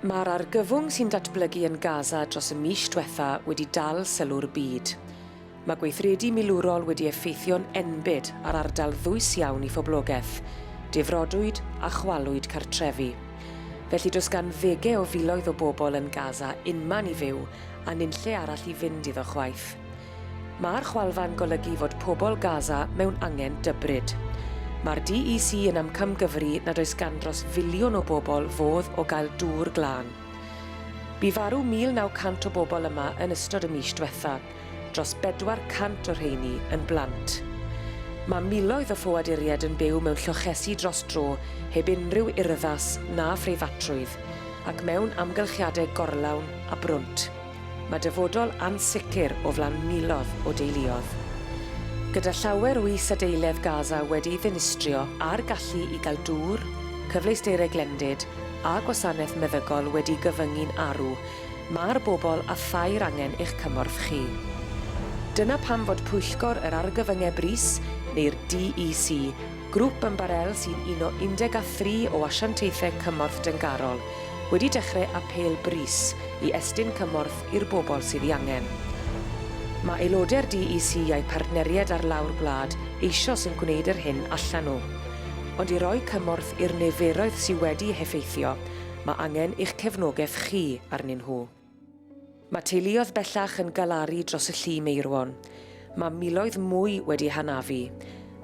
Mae'r argyfwng sy'n datblygu yn Gaza dros y mis dwetha wedi dal sylw'r byd. Mae gweithredu milwrol wedi effeithio'n enbyd ar ardal ddwys iawn i phoblogaeth, difrodwyd a chwalwyd cartrefi. Felly does gan ddegau o filoedd o bobl yn Gaza unman i fyw a nunlle arall i fynd iddo chwaith. Mae'r chwalfa'n golygu fod pobl Gaza mewn angen dybryd. Mae'r DEC yn amcamgyfri nad oes gan dros filiwn o bobl fodd o gael dŵr glân. Bu farw 1,900 o bobl yma yn ystod y mis dwetha, dros 400 o rheini yn blant. Mae miloedd o ffoaduriaid yn byw mewn llochesi dros dro heb unrhyw urddas na phreifatrwydd, ac mewn amgylchiadau gorlawn a brwnt. Mae dyfodol ansicr o flaen miloedd o deuluodd. Gyda llawer o is-adeiledd Gaza wedi'i ddinistrio a'r gallu i gael dŵr, cyfleusterau glendid a gwasanaeth meddygol wedi'i gyfyngu'n arw, mae'r bobl a thaer angen eich cymorth chi. Dyna pam fod Pwyllgor yr Argyfyngau Brys, neu'r DEC, Grŵp ymbarél sy'n un o 13 o asiantaethau cymorth dyngarol, wedi dechrau apêl brys i estyn cymorth i'r bobl sydd ei angen. Mae aelodau'r DEC a'u partneriaid ar lawr gwlad eisoes yn gwneud yr hyn allan nhw. Ond i roi cymorth i'r niferoedd sy wedi eu heffeithio, mae angen eich cefnogaeth chi arnyn nhw. Mae teuluoedd bellach yn galaru dros y llu meirwon. Mae miloedd mwy wedi eu hanafu.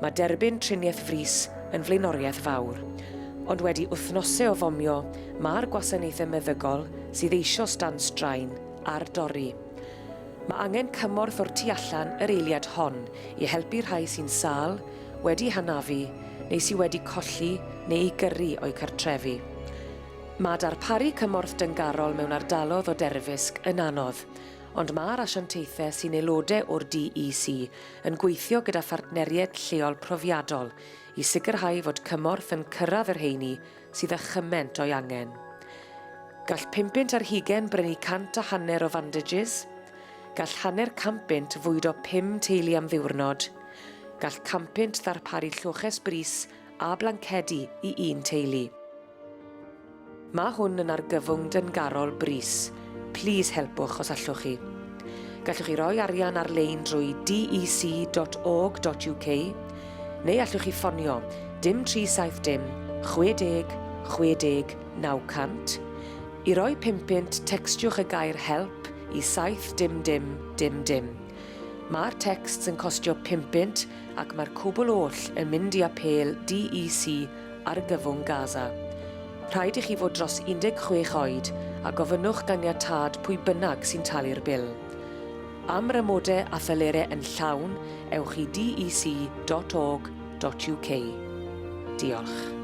Mae derbyn triniaeth frys yn flaenoriaeth fawr. Ond wedi wythnosau o fomio, mae'r gwasanaethau meddygol, sydd eisoes dan straen, ar dorri. Mae angen cymorth o'r tu allan yr eiliad hon i helpu rhai sy'n sâl, wedi hanafu, neu sydd wedi colli neu eu gyrru o'u cartrefi. Mae darparu cymorth dyngarol mewn ardalodd o derfysg yn anodd, ond mae'r asiantaethau sy'n aelodau o'r DEC yn gweithio gyda phartneriaid lleol profiadol i sicrhau fod cymorth yn cyrraedd y rheini sydd â chyment o'i angen. Gall pumpunt ar hugain brynu 150 o fandages. Gall hanner canpunt fwydo pum teulu am ddiwrnod. Gall canpunt ddarparu lloches brys a blancedi i un teulu. Mae hwn yn argyfwng dyngarol brys. Plîs helpwch os allwch chi. Gallwch chi roi arian ar-lein drwy dec.org.uk neu allwch chi ffonio dim 370 60 60 900. I roi pumpunt, tecstiwch y gair help i 7 dim dim dim dim. Mae'r texts yn costio pumpunt ac mae'r cwbl oll yn mynd i apêl DEC argyfwng Gaza. Rhaid i chi fod dros 16 oed a gofynnwch ganiatâd pwy bynnag sy'n talu'r bil. Am yr amodau a thelerau yn llawn, ewch i dec.org.uk. Diolch.